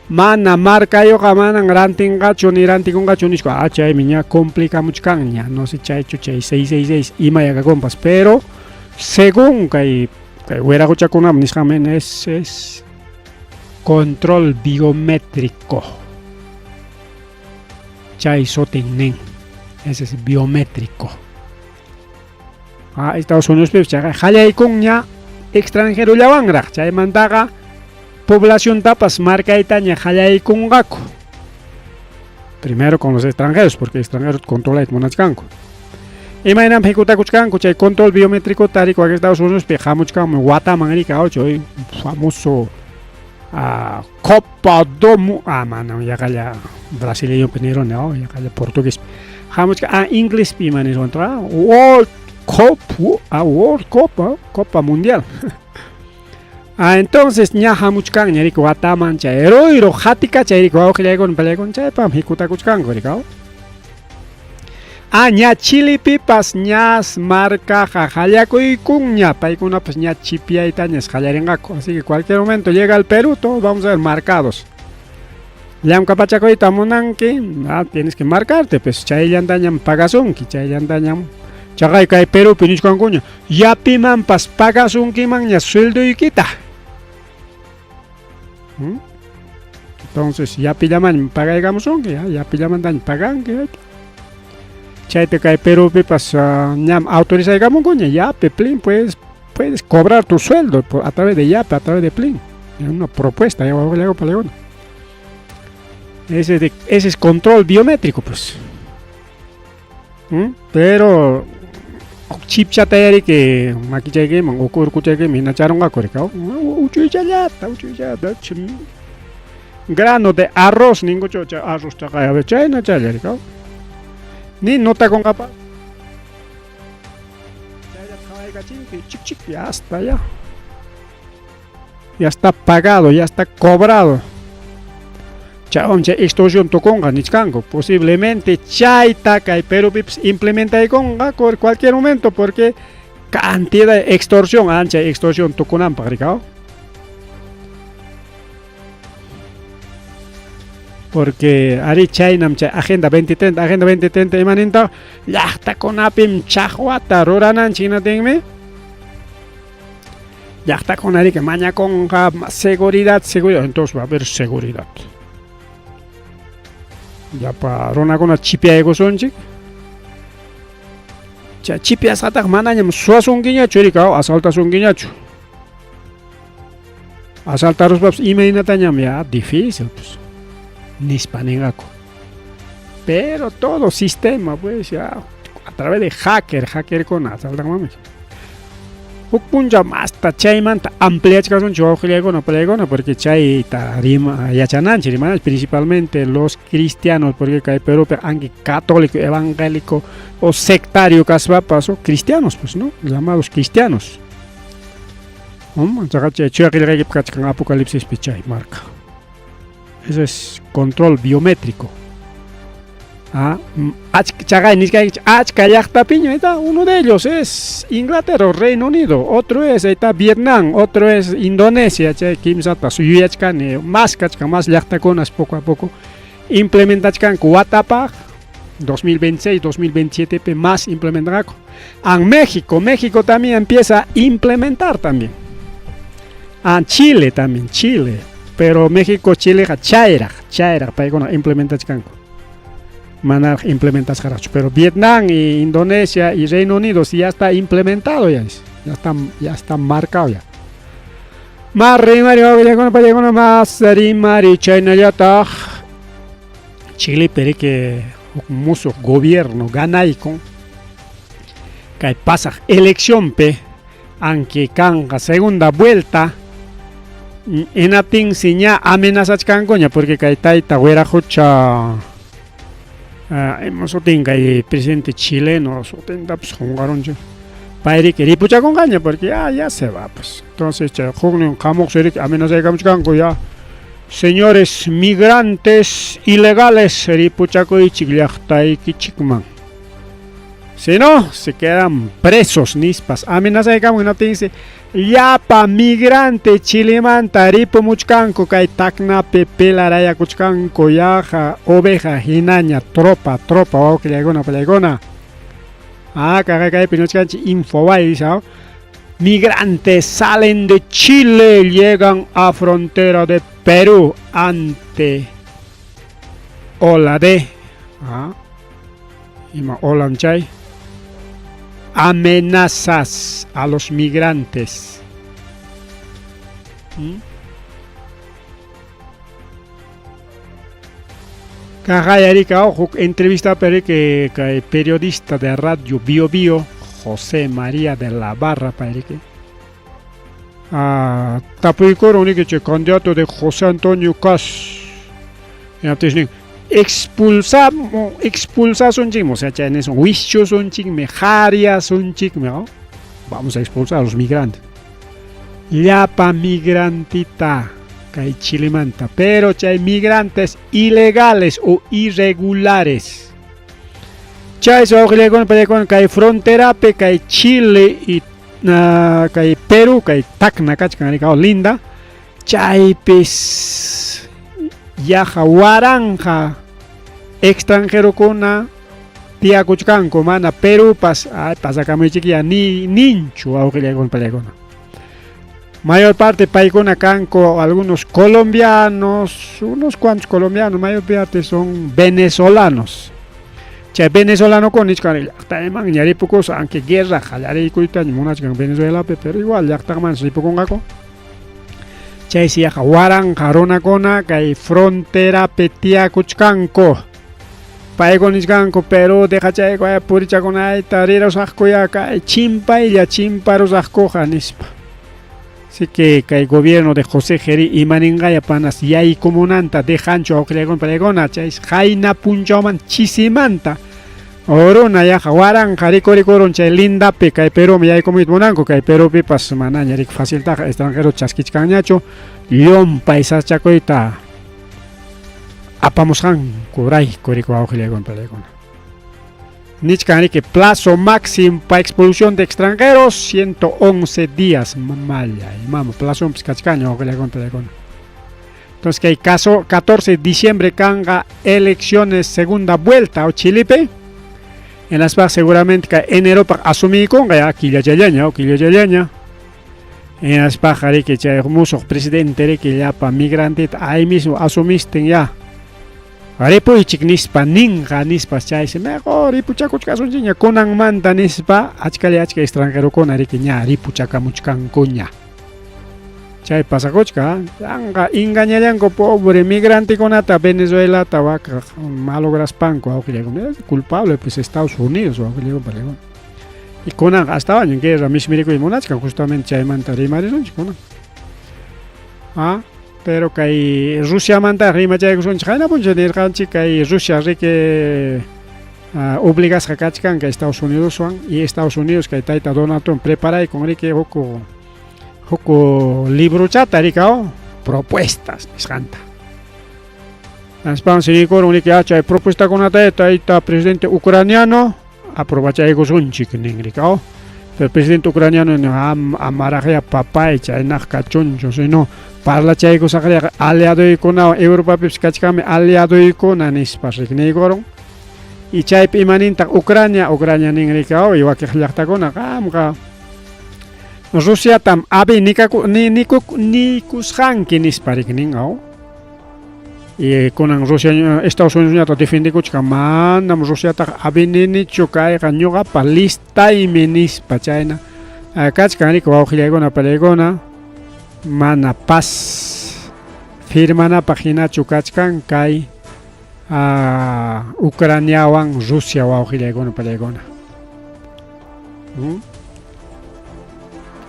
Mana markayuqa manan rantinqachu ni rantikunqachu nispa. Ah, chaymi ña complicamuchkanña. No sé chaychu chay 666 ima yakakunpas, pero según kay kay wiraquchakunam nisqanmi es, es control biométrico. Chay sutin nin. Ese es biométrico. Ah, Estados Unidos chayqa qallaykunña extranjerollawanraq chaymantaqa poblaciontapas markaytaña qallaykunqaku. Primero con los extranjeros, porque extranjeros controlayta munachkanku. Imaynanpi hikutakuchkanku chay control biométrico tarikuq Estados Unidos pi hamuchkanmi wataman rika chay famoso Copa do Mundo, manam yaqalla brasileñopi niruni, yaqalla portugués. Hamuchka inglespi ima niswan World Cup, World Cup, Copa Mundial. Entonces ña hamuchkanña riki wataman chay ruyru hatikachay riki wawqillaykuna pallaykuna chaypam hikutakuchkanku riki. Ña Chilipipas ñas markaqa qallakuykunña, paykunapas ña chipyaytañas qallarinqaku. Así que cualquier momento llega al Perú, todos vamos a ver marcados. Llamkapachakuyta munanki, tienes que marcarte, pues chayllantañam pagasunki, chayllantañam. Chaqay kay Perúpi nichkankuña, yapimanpas pagasunkimanña sueldoykita. Entonces, yapillaman pagaykamusunki, yapillamantaña paganki. Chaypi kay Perúpipas ñam autorizaykamunkuña, Yape, Plin, pues puedes cobrar tu sueldo a través de Yape, a través de Plin. Es una propuesta, ya voy a leer. Ese es control biométrico, pues. Pero chipchatayari que makichaykiman ukurkuchaykiman hinacharunqaku rika. Uchuychallata, uchuychallata. Grano de arroz ninkuchu chay arroz chaqay a ver chayna chaylla rika. Ni notakunqapa. Chaylla qhawaykachinki chik chik ya hasta ya. Ya está pagado, ya está cobrado. Chaywan chay extorsión tukunqa nichkanku. Posiblemente chayta kay Perúpipas implementaykunqa por cualquier momento porque cantidad de extorsión, ancha extorsión tukunanpaq rika. Porque ari chaynam chay Agenda 2030, Agenda 2030 imaninta llaqtakunapim chaqwata rurananchik hinatinmi llaqtakuna riki mañakunqa seguridad, seguridad, entonces va a haber seguridad. Llapa runakuna chipyaykusunchik. Chay chipyasqataq manañam suwasunkiñachu rika, asaltasunkiñachu. Asaltaruspapas imaynatañam ya difícil pues nispa ninqaku. Pero todo sistema pues ya a través de hacker, hackerkuna asaltanmanmi. Huk punchaw masta chaymanta ampliachkasunchik wawqillaykuna palaykuna porque chayta rima yachananchik rimananchik principalmente los cristianos porque kay Perúpi anki católico, evangélico o sectario kaspapas o cristianos pues no, llamados cristianos. Chaqa chay chuya qillqaykipi kachkan Apocalipsispi chay marca. Eso es control biométrico. Chaqay nisqaykichik achka llaqtapiña, ahí uno de ellos es Inglaterra o Reino Unido, otro es ahí está Vietnam, otro es Indonesia, chay kimsata yuyachkani, más kachkan, más llaqtakunas poco a poco implementachkanku watapaq 2026, 2027 pi más implementanqaku. En México, México también empieza a implementar también. En Chile también, Chile. Pero México, Chile, chayraq, chayraq paykuna implementachkanku. Manaraq implementasqaraqchu. Pero Vietnam y Indonesia y Reino Unido sí ya está implementado ya es. Ya está marcado ya. Más rimari, más rimari, chaynallataq. Chile que musuq gobierno ganaykun kay pasaq elección pe aunque kanqa segunda vuelta hinaptinsi ña amenazachkankuña porque kay tayta wiraqucha ima sutin kay presidente chileno sutintapas qunqarunchik payriki ripuchakunqaña porque ya, ya se va pues. Entonces chay huknin hamuqsi riki amenazaykamuchkanku ya señores migrantes ilegales ripuchakuychik llaqtaykichikman. Si no, se quedan presos nispas. Amenazaykamun hinaptinsi Llapa migrante Chilemanta ripumuchkanku kay Tacnapi pelarayakuchkanku yaqa oveja hinaña tropa tropa wawqillaykuna pallaykuna. Ah, kaypi nichkanchik Infobae dice, Migrantes salen de Chile, llegan a frontera de Perú ante ola de ima olam chay amenazas a los migrantes. Kaqayarika huk entrevista que kay periodista de Radio Bio Bio José María de la Barra parike. Ah, tapuykurun riki chay candidato de José Antonio Kast. Hinaptinsi nin expulsamos expulsasunchikmi, o sea chay nisun wischusunchikmi, qariasunchikmi, ¿no? Vamos a expulsar a los migrantes. Llapa migrantita kay Chilemanta, pero chay migrantes ilegales o irregulares. Chay wawqillaykuna pallaykuna kay fronterapi kay Chile y kay Perú kay Tacna kachkan rikaw linda chaypis yaqa waranqa extranjerokuna tiyakuchkanku mana Perúpas ay pasakamuychikya ni ninchu wawqillaykuna pallaykuna. Mayor parte paykuna kanku algunos colombianos, unos cuantos colombianos, mayor parte son venezolanos. Chay venezolanokuna nichkan llaqtayman ña ripukusaq aunque guerra qallariykuytaña munachkan Venezuelapi, pero igual llaqtamansi ripukunqaku. Chaysi yaqa waranqa runakuna kay fronterapi tiyakuchkanku. Paykuna nichkanku Perú dejachayku purichakunayta rirusaqkuya kay chimpaylla chimparusaqkuqa nispa. Así que kay gobierno de José Jerí imaninqaya panas yaykumunanta dejanchu wawqillaykuna pallaykuna chaysi qayna punchawman chisimanta runa yaqa waranqa rikurikurun chay lindapi kay Perúman yaykumuyta munanku kay Perúpipas manaña riki faciltaqa extranjero chaskichkanñachu llumpay sasachakuyta apamusqankurayku riki wawqillaykuna pallaykuna. Nichkan riki plazo máximo para expulsión de extranjeros 111 días mamalla mama plazonpis kachkanña wawqillaykuna pallaykuna. Entonces kay caso 14 de diciembre kanqa elecciones segunda vuelta o Chilipi. En las seguramente kay eneropaq asumiykunqa ya killachallaña o killachallaña. Hinaspaqa riki chay musuq presidente riki llapa migrantita ahí mismo asumistin ya. Ripuychik nispa ninqa nispas chaysi mejor ripuchakuchkasunchikña kunanmanta nispa achkalla achka extranjerokuna riki ña ripuchakamuchkankuña. Chay pasakuchka yanqa engañallanku pobre migrantekunata Venezuelata waka malograspanku wawqillaykuna culpable pues Estados Unidos wawqillaykuna. Y kunanqa astawan guerra mismirikuy munachkan justamente chaymanta rimarisunchik kunan. Ah, pero kay Rusiamanta rimachaykusunchik qayna punchaw nirqanchik kay Rusia riki obligasqa kachkan kay Estados Unidoswan y Estados Unidos kay tayta Donald Trump preparaykun riki huk huk librochata rikaw propuestas nisqanta. Hinaspansi niykurun riki chay propuestakunata tayta presidente ucraniano aprobachaykusunchik nin rikaw. Pero presidente ucraniano nin amaraqya papay chaynaqa kachunchu sino parlachaykusaqriqa aliadoykunawan Europapipis kachkanmi aliadoykuna nispas riki niykurun. Y chaypi imanintaq Ucrania, Ucrania nin rikaw y wakiq llaqtakuna qamqa Rusiatam abi nikusqanki nispa riki nin aw. Y kunan Rusia Estados Unidosñataq defendikuchkan manam Rusiataqa abi ninichu kayqa ñuqapa listaymi nispa chayna kachkan riki wawqillaykuna pallaykuna mana paz firmanapaq hinachu kachkan kay Ucraniawan Rusia wawqillaykuna pallaykuna.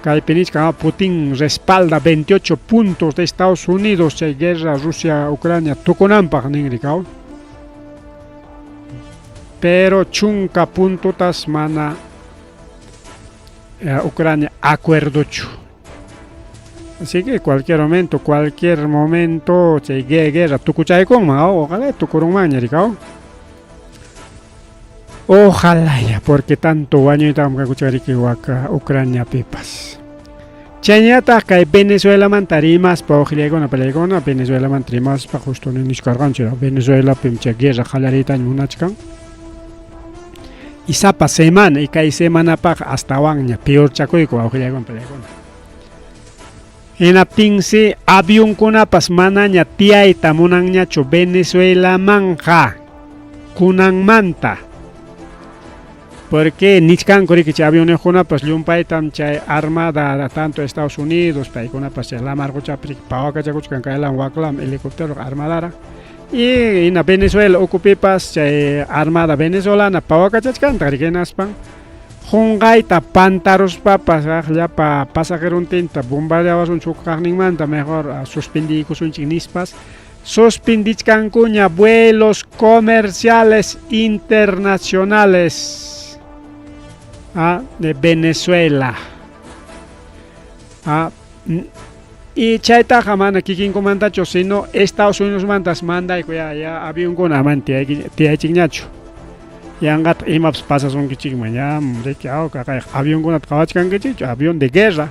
Kaypi nichkan Putin respalda 28 puntos de Estados Unidos chay guerra Rusia-Ucrania tukunanpaq nin rikaw. Pero chunka puntotas mana Ucrania acuerdochu. Así que cualquier momento chay guerra tukuchaykunman, ojalá tukurunmanña rikaw. Ojalá ya, porque tanto wañuytam kakuchkariki waka Ucraniapipas. Chaynallataq kay Venezuelamanta rimaspa wawqillaykuna palaykuna Venezuelamanta rimaspa justo nichkarqanchik Venezuelapim chay guerra qallariytaña munachkan. Y sapa semana y kay semanapaq astawanña peorchakuyku wawqillaykuna palaykuna. Hinaptinsi avionkunapas manaña tiyayta munanñachu Venezuelamanqa kunanmanta. Porque nichkanku riki chay avionniqkunapas llumpaytam chay armada tanto Estados Unidos paykunapas chay lamar quchapi riki pawakachakuchkan kaylawan waklawan helicóptero armadara. Y hina Venezuela ukupipas chay armada venezolana pawakachachkantaq riki hinaspan qunqayta pantaruspapas llapa pasajerontinta bombardeawasunchik huk kaqninmanta mejor suspendiykusunchik nispas suspendichkankuña vuelos comerciales internacionales de Venezuela. Y chaytaqa mana kikinkumantachu sino Estados Unidosmantas mandayku ya ya avionkuna amana tiyaychikñachu. Yanqataq imapas pasasunkichikman ya riki kaqayqa avionkunata qawachkankichikchu avión de guerra.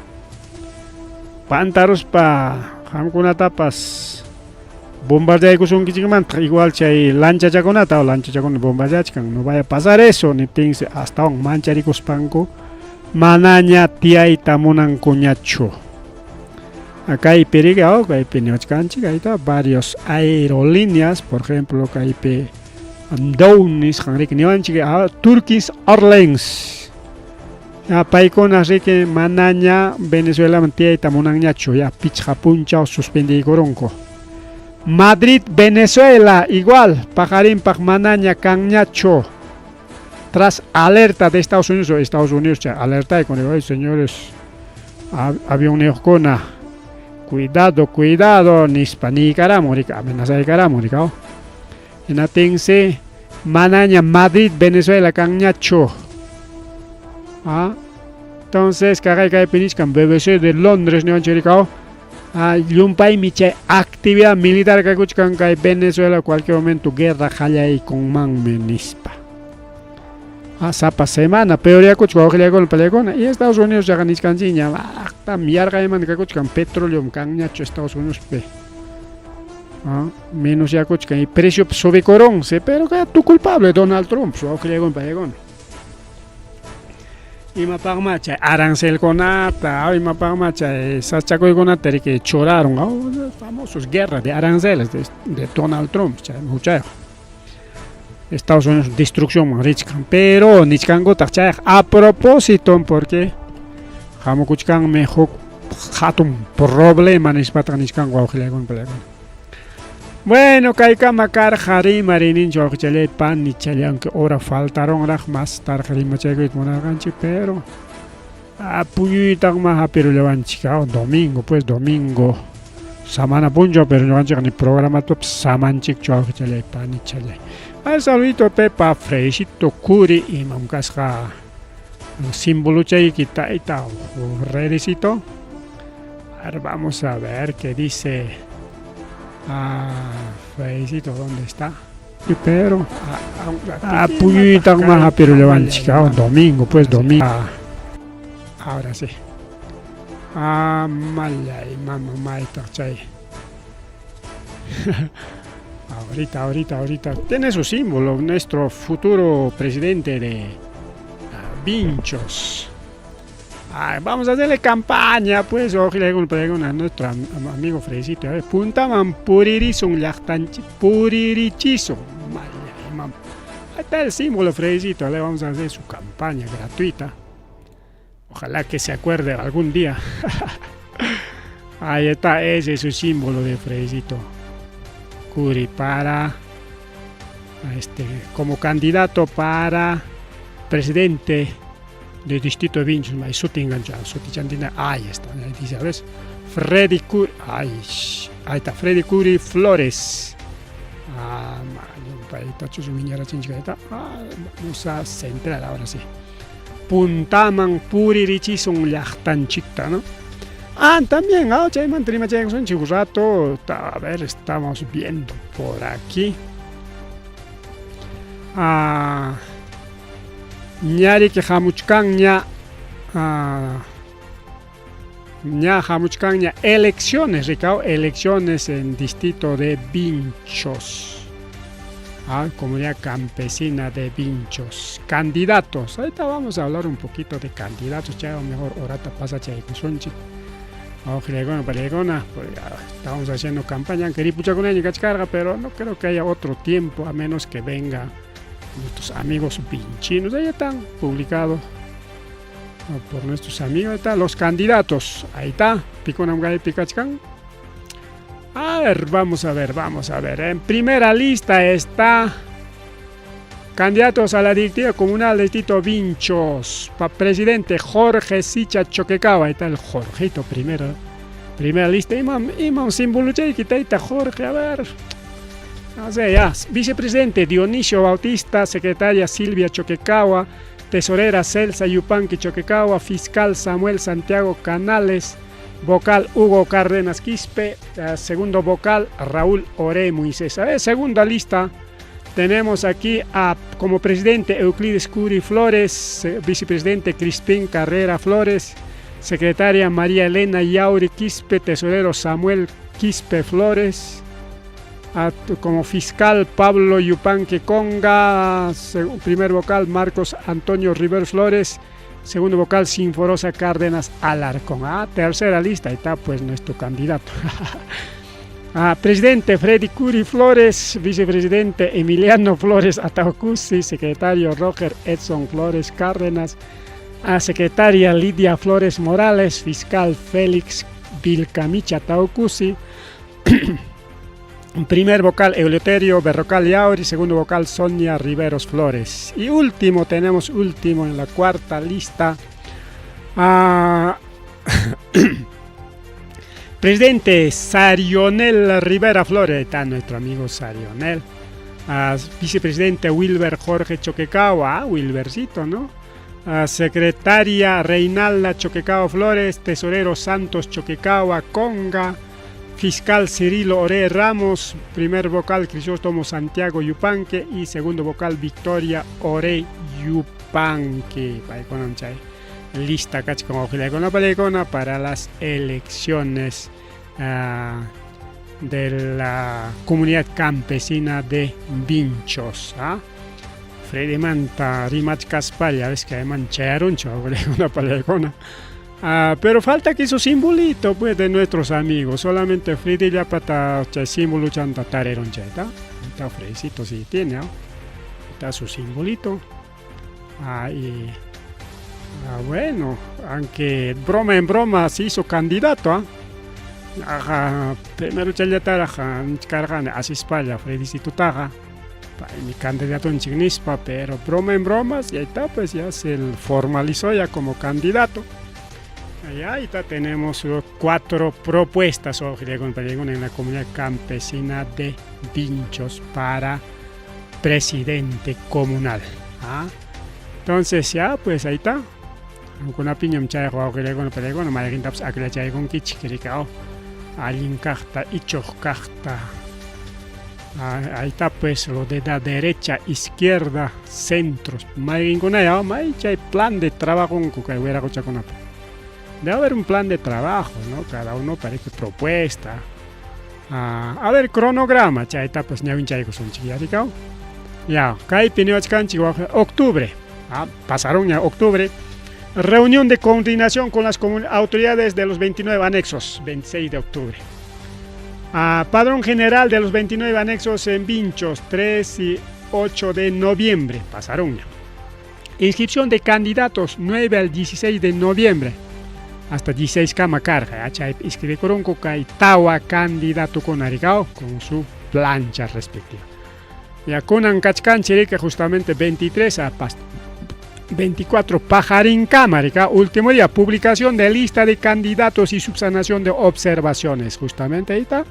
Pantaruspa qamkunatapas bombardeaykusunkichikmantaq igual chay lanchachakunata lanchachakuna bombardeachkan no vaya a pasar eso niptinsi astawan mancharikuspanku manaña tiyayta munankuñachu. Kaypi riki kaypi niwachkanchik ahí varios aerolíneas por ejemplo kaypi Down nisqan riki niwanchik Turkish Airlines ya paykuna riki manaña Venezuelaman tiyayta munanñachu ya pichqa punchaw suspendiykurunku. Madrid, Venezuela igual paqarinpaq manaña kanñachu. Tras alerta de Estados Unidos, Estados Unidos chay alertayku ay señores avionniyuqkuna cuidado, cuidado nispa niykaramun riki amenazaykaramun riki hinaptinsi manaña Madrid, Venezuela kanñachu. Entonces kaqay kaypi nichkan BBC de Londres niwanchik riki llumpaymi chay actividad militar kakuchkan kay Venezuela cualquier momento guerra qallaykunmanmi nispa. Sapa semana peoryakuchkan wawqillaykuna palaykuna y Estados Unidos yaqa nichkanchikña aqtam yarqaymanta kakuchkan petróleo kanñachu Estados Unidospi. Menos yakuchkan y preciopas subikurunsi pero tu culpable Donald Trump wawqillaykuna palaykuna. Imapaqma chay arancelkunata imapaqma chay sasachakuykunata riki churarun famosos guerra de aranceles de Donald Trump chay huchayuq. Estados Unidos destruccionman richkan pero nichkankutaq chayqa a propósito porque hamukuchkanmi huk hatun problema nispataq nichkanku wawqillaykuna palaykuna. Bueno, kaykama karqa rimariyninchik wawqichalay panichalay aunque hora faltaronraq más tarde rimachaykuyta munarqanchik pero puñuytaqma hapirullawanchik domingo pues domingo samana punchaw pero ñuqanchikqa ni programatapas samanchikchu wawqichalay panichalay. Ay saludito Pepa Freisito Curi imam kasqa simbolochayki tayta redecito. A ver, vamos a ver qué dice Freisito, ¿dónde está? Pero puñuytaqma hapirullawanchik domingo pues domingo. Ahora sí. Mallay mama maytaq chay. Ahorita, ahorita, ahorita. Tiene su símbolo, nuestro futuro presidente de Vinchos. Ay, vamos a hacerle campaña, pues, ojalá a nuestro amigo Freisito. A ver, puntaman puririsun llaqtanchik, puririchisun. Ahí está el símbolo, Freisito. Le vamos a hacer su campaña gratuita. Ojalá que se acuerde algún día. Ahí está, ese es su símbolo de Freisito Curi para como candidato para presidente del distrito de Vinchos, ahí está, ahí dice, ¿ves? Freddy Curi, ay, ahí está, Freddy Curi Flores. Vamos a centrar ahora sí. Puntaman puririchisun llaqtanchikta, ¿no? También, chaymanta rimachaykusunchik un rato, a ver, estamos viendo por aquí. Ñariki hamuchkanña Ña hamuchkanña elecciones, rikao, elecciones en distrito de Vinchos. Ah, comunidad campesina de Vinchos. Candidatos. Ahorita vamos a hablar un poquito de candidatos. Ya mejor orata pasa chaykusunchik. Pues estamos haciendo campaña, aunque carga, pero no creo que haya otro tiempo a menos que venga nuestros amigos vinchinos. Ahí están publicados por nuestros amigos. Ahí están los candidatos. Ahí está. Piconamgay Pikachkan. A ver, vamos a ver, vamos a ver. En primera lista está candidatos a la directiva comunal de Tito Vinchos. Pa presidente Jorge Sicha Choquecaba. Ahí está el Jorgito primero. Primera lista. Imam, imam taita Jorge, a ver. No sé, ya. Vicepresidente Dionisio Bautista, secretaria Silvia Choquecagua, tesorera Celsa Yupanqui Choquecagua, fiscal Samuel Santiago Canales, vocal Hugo Cárdenas Quispe, segundo vocal Raúl Ore Moisés. A ver, segunda lista. Tenemos aquí a, como presidente Euclides Curi Flores, vicepresidente Crispín Carrera Flores, secretaria María Elena Yauri Quispe, tesorero Samuel Quispe Flores, como fiscal Pablo Yupanqui Conga, primer vocal Marcos Antonio River Flores, segundo vocal Sinforosa Cárdenas Alarcón. Ah, tercera lista, ahí está pues nuestro candidato. Ah, presidente Freddy Curi Flores, vicepresidente Emiliano Flores Ataucusi, secretario Roger Edson Flores Cárdenas, a secretaria Lidia Flores Morales, fiscal Félix Vilcamicha Ataucusi, primer vocal Eleuterio Berrocal Yauri, segundo vocal Sonia Riveros Flores. Y último, tenemos último en la cuarta lista. Presidente Sarionel Rivera Flores, está nuestro amigo Sarionel. Vicepresidente Wilber Jorge Choquecao, Wilbercito, ¿no? Secretaria Reinalda Choquecao Flores, tesorero Santos Choquecao Conga, fiscal Cirilo Ore Ramos, primer vocal Crisóstomo Santiago Yupanque y segundo vocal Victoria Ore Yupanque. Lista para las elecciones de la comunidad campesina de Vinchos. ¿Ah? Freddy Manta, rimachkaspalla, ves que además chayaruncho, una. Pero falta que su simbolito pues de nuestros amigos. Solamente Freddy ya pata símbolo chanta tareron cheta. Está Freddycito sí tiene, ¿no? Está su simbolito. Y bueno, aunque broma en broma se hizo candidato, ¿ah? Ajá, primero challatara, cargan asispalla, Freddycito taja. Mi candidato en Chignispa, pero broma en bromas, y ahí está, pues ya se formalizó ya como candidato. Ahí está, tenemos 4 propuestas en la comunidad campesina de Vinchos para presidente comunal. ¿Ah? Entonces ya, pues ahí está. Aunque piña Ahí está pues lo de la derecha, izquierda, centros. Hay plan de trabajo. Debe haber un plan de trabajo, ¿no? Cada uno parece propuesta. A ver, cronograma. Está pues Ya, octubre. Pasaron ya octubre. Reunión de coordinación con las autoridades de los 29 anexos, 26 de octubre. Padrón general de los 29 anexos en Vinchos, 3 y 8 de noviembre. Pasaron ya. Inscripción de candidatos, 9 al 16 de noviembre. Hasta 16 kama carga. Inscribe coronco tawa candidato con arigao con su plancha respectiva. Ya kunan kachkanchirika justamente 23 a 24 Pajarín Cámara, último día, publicación de lista de candidatos y subsanación de observaciones. Justamente ahí está.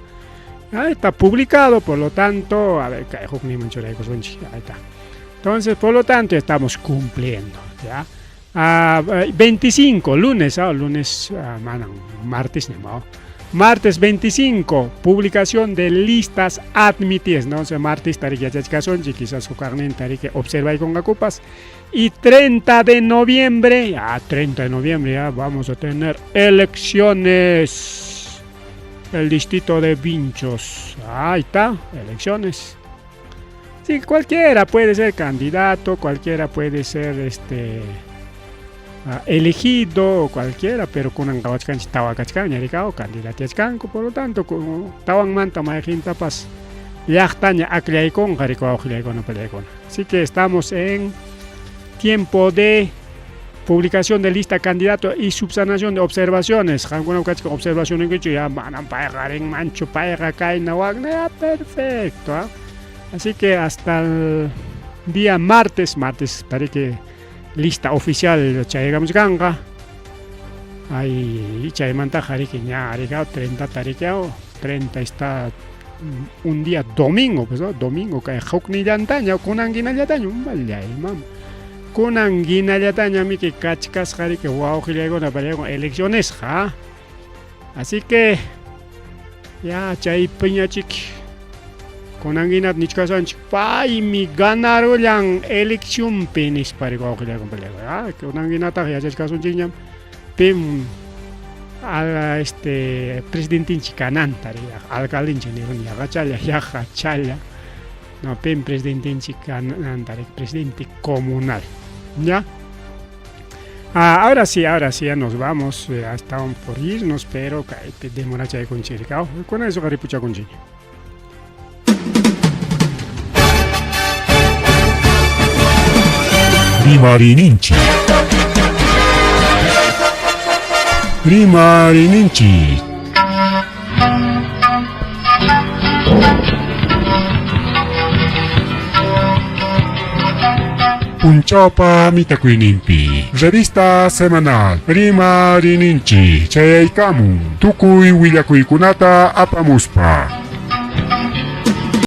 Ahí está publicado, por lo tanto, a ver, ahí está. Entonces, por lo tanto, estamos cumpliendo, ¿ya? 25, lunes, lunes, martes, ¿no? Martes 25, publicación de listas admitidas. Entonces, martes tariki yachachkasunchik, quizás hukaqnin tariki observaykunqakupas. Y 30 de noviembre, ya 30 de noviembre ya vamos a tener elecciones. El distrito de Vinchos. Ahí está, elecciones. Sí, cualquiera puede ser candidato, cualquiera puede ser elegido, cualquiera, pero kunan qawachkanchik tawa kachkanña rikaw candidatachkanku, por lo tanto, tawanmanta mayqintapas llaqtaña akllaykunqa rikaw wawqillaykuna pallaykuna. Así que estamos en tiempo de publicación de lista candidato y subsanación de observaciones. Qamkuna kachkan observaciones ya manam payqa rinmanchu, payqa kayna wakna, ya perfecto. ¿Ah? Así que hasta el día martes, martes parece que lista oficial chayamuchkanqa. Ay, chaymanta riki ña rikaw 30 tarikiaw, 30 está un día domingo, pues, ¿no? Domingo kay huknillantaña, kunan hinallataña, mallay mama. Kunan hinallataña miki kachkasqa riki wawqillaykuna pallaykuna elecciones, ja. Así que ya chaypiñachik kunan hinata nichkasanchik paymi ganarullan eleccionpi nispa riki wawqillaykuna pallaykuna. Ah, kunan hinataqa yachachkasunchikñam pim a presidentinchik kananta alcaldenchik niruni yaqachalla yaqachalla no pim presidentinchik kananta presidente comunal. ¿Ya? Ah, ahora sí, ya nos vamos, ya estamos por irnos, pero demorachaykunchik con eso qaripuchakunchik. Rimariyninchik. Rimariyninchik. Punchawpa mitakuyninpi. Revista semanal Rimariyninchik chayaykamun tukuy willakuykunata apamuspa.